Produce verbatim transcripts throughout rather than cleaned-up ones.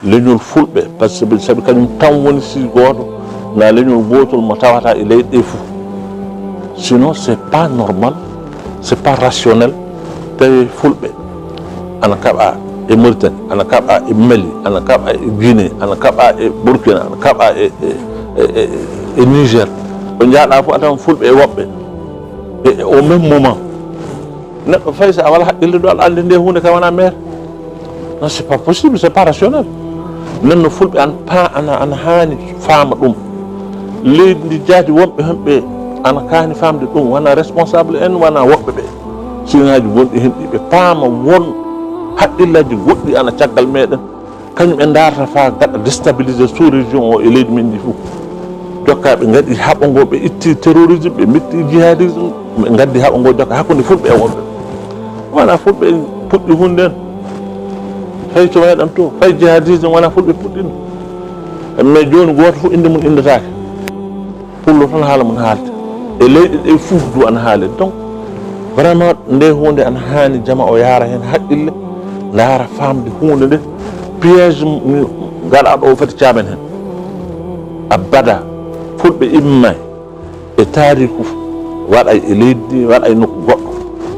Leñol Fulɓe, parce que sabi kañum tan woni si gooto, na leñol gootol mo tawata e leyɗe ɗe fof. Sinon, c'est pas normal, c'est pas rationnel. Tawi Fulɓe ana kaɓa e Mauritanie, ana kaɓa e Mali, ana kaɓa e Guinée, ana kaɓa e Burkina, ana kaɓa e, e, e, e, e Niger. Ɗo njaaɗa fof a tawan Fulɓe e woɓɓe e, e au même moment. Neɗɗo fay so a wala haqqille ɗo aɗa anndi nde huunde ka wona maire. Non, c'est pas possible, c'est pas rationnel. Nden no Fulɓe an pa ana, ana haani faama ɗum. Leydi ndi jaadi wonɓe hemɓe ana kaani faamde ɗum, wona responsable en, wona woɓɓe ɓe. Signaaji gonɗi hen ɗi ɓe paama won haqqillaaji goɗɗi ana caggal meɗen. Kañum en ndaarata faa gaɗa déstabiliser sous région o e leydi men ndi fof. Jokka ɓe ngaɗi haɓo ngo, ɓe itti terrorisme, ɓe metti jihadisme, ɓe ngaddi haɓo ngo jokka hakkunde Fulɓe e woɓɓe. Wona Fulɓe en puɗɗi hunde en. Fay to meɗen to, fay jihadisme wona Fulɓe puɗɗino. Mais jooni gooto fof innde mum inndetaake. Pullo tan haala mum haalde. E leyɗe ɗe fof du ana haale. Donc, vraiment, nde huunde ana haani jama o yaara heen haqqille, ndaara faamde huunde nde, piège m-, gaɗaaɗo o foti caaben heen. Abada, Fulɓe immay e taariku waɗay e leydi, waɗay nokku goɗɗo.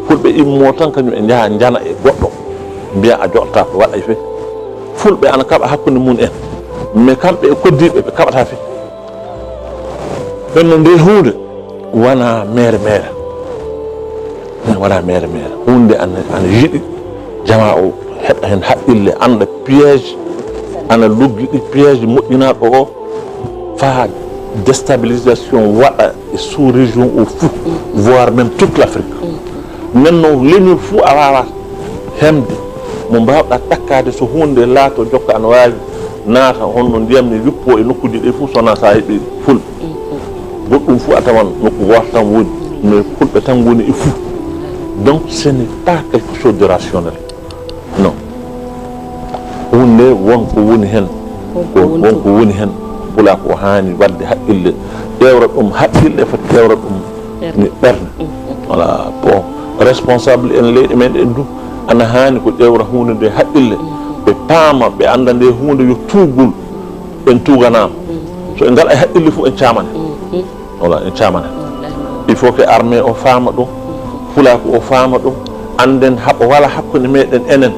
Fulɓe immo tan kañum e njaha njana e goɗɗo, mbiya a joɗata ko waɗay fe. Fulɓe ana kaɓa hakkunde mum en, mais kamɓe e koddiiɓe ɓe kaɓata fe. Nden no nde huunde wona mere mere. Wona mere mere. Huunde ana, ana yiɗi jama o heɓa heen haqqille, annda piège ana luggiɗi, piège moƴƴinaaɗo o faa déstabilisation waɗa e sous-région o fof, voire même toute l'Afrique. Nden no leñol fof a waawaa hemde mo mbaawɗa takkaade so huunde laato jokka ana waawi naata honno ndiyam ne wippo e nokkuuji ɗi fof so wonaa so a heɓi Fulɓe. Goɗɗum fof a tawan nokku gooto tan woni, mais Fulɓe tan ngoni e fof. Donc ce n'est pas quelque chose de rationnel. Non. Huunde won ko woni heen. Won ko woni heen. Pulaaku o haani waɗde haqqille, ƴeewra ɗum haqqille, foti ƴeewra ɗum ni ɓernde. Voilà. Bon, responsable en leyɗe men en du ana haani ko ƴeewra huunde nde haqqille. Ɓe paama, ɓe annda nde huunde yo tuugol, en tuuganaama. So en ngalaa e haqqille fof en caamane. Voilà, en caamane. Il faut que armée o faama ɗum, pulaaku o faama ɗum, annden haɓo wala hakkunde meɗen enen.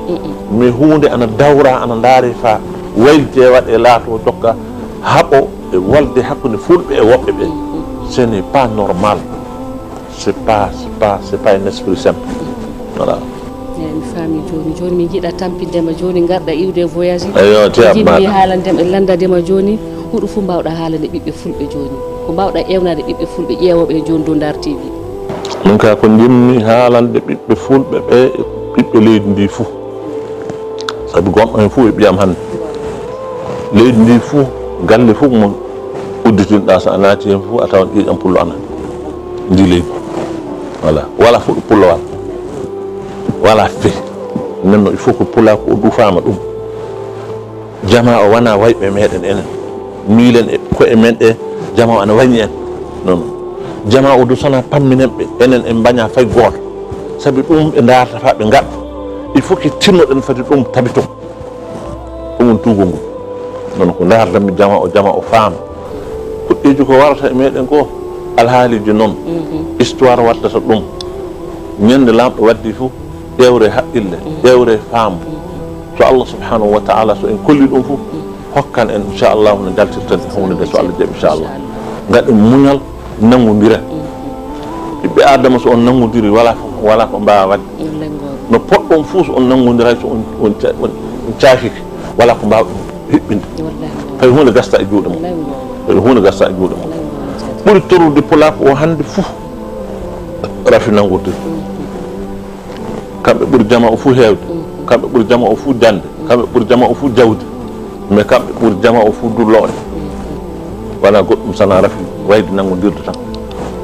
Mais huunde ana dawra, ana ndaare faa waylite waɗe laato jokka haɓo e wolde hakkunde Fulɓe e woɓɓe ɓe. Ce n'est pas normal. C'est pas, c'est pas, c'est pas un esprit simple. Voilà. Eeyi, mi faami jooni. Jooni min njiɗa tampinde ma jooni, ngarɗa iwde e voyage. Eyo, te mi haalande ma, lanndaade ma jooni, huɗo fof mbaawɗa haalande ɓiɓɓe Fulɓe jooni. Ko mbaawɗa eewnaade ɓiɓɓe Fulɓe ƴeewooɓe jooni dow Ndar T V. Min ka ko njimmi haalande ɓiɓɓe Fulɓe ɓe e ɓiɓɓe leydi ndi fof. Sabi gonɗo heen fof e ɓiyam hannde. Leydi ndi fof, galle fof mo udditinɗa so a naati heen fof a tawan ƴiiƴam pullo ana ndi leydi. Voilà. Wala fof ɗo pullo wala. Wala fe. Nden no il faut que pulaaku o du faama ɗum. Jama o wona wayɓe meɗen enen. Miilen e koye men ɗe, jama o ana wañi en. Non, non. Jama o du sona pamminen ɓe, enen en mbaña fay gooto. Sabi ɗum ɓe ndaarata faa ɓe ngaɗa. Il faut que tinnoɗen fati ɗum tabito. Ɗum woni tuugol ngol. Non, ko ndaardanmi jama o, jama o faama. Kuɗɗeeji ko warata e meɗen ko alhaaliiji non. Histoire waddata ɗum. Ñande Laamɗo waddi fof, ƴeewre haqqille, ƴeewre faamu. So Allah subhanahu wa ta'ala, so en kolli ɗum fof, hokkan en, inchallahu, no njaltirten e huunde nde, so Allah jaɓi, inchallah. Ngaɗen muñal, nanngondiren. Ɓiɓɓe Adama, so on nanngondiri, wala, wala ko mbaawa waɗde. No poɗɗon fof, so on nanngondiray, so on, on ca-, on, on caakike, wala ko mbaawa ɗum hiɓɓinde. Wallahi. Hay huunde gasta e juuɗe mum. Wallahi. Hay huunde gasta e juuɗe mum. Wallahi. Ɓuri torrude pulaaku o hannde fof, rafi nanngordir. Kamɓe ɓuri jama o fof heewde. Kamɓe ɓuri jama o fof jande. Kamɓe ɓuri jama o fof jawdi. Mais kamɓe ɓuri jama o fof du lo'de. Wona goɗɗum sana rafi wayde nanngondirde tan.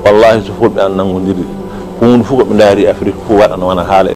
Wallahi, so Fulɓe an nanngondiri, huunde fof ko ɓe ndaari Afrik fof waɗana wona haala.